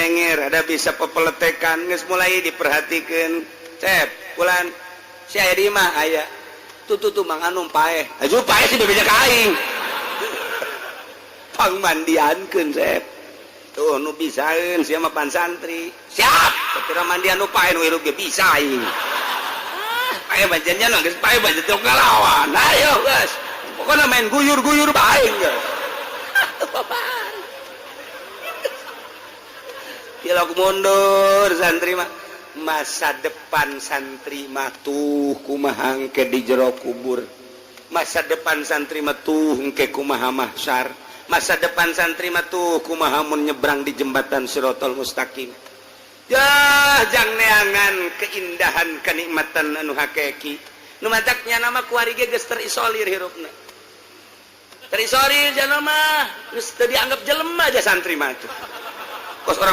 denger, ada bisa pepeletekan, geus mulai diperhatikan. Cep, bulan si aya di imah aya. Tuh tuh tuh, Mang Anum paeh. Aju paeh sih bebeja ka aing. Pangmandiankeun, Cep. Tuh nu bisaeun sia mah pan santri. Siap, tapi mandian nu paeh nu hirup ge bisa aing. Ah, paeh banjennya geus paeh banjen teu ngalawan. Ayo geus. Pokoknya main guyur-guyur bae geus. Apaan? Tilok mundur santri mah. Masa depan santri mah tuh kumaha engke di jero kubur. Masa depan santri mah tuh engke kumaha mahsyar. Masa depan santri mah tuh kumaha mun nyebrang di jembatan Sirotol Mustaqim. Yah, jang neangan keindahan kenikmatan anu hakiki. Nu mataknya nama kuari ge geus terisolir hirupna. Terisolir jana mah geus teu dianggap jelema aja santri mah tuh. Kos orang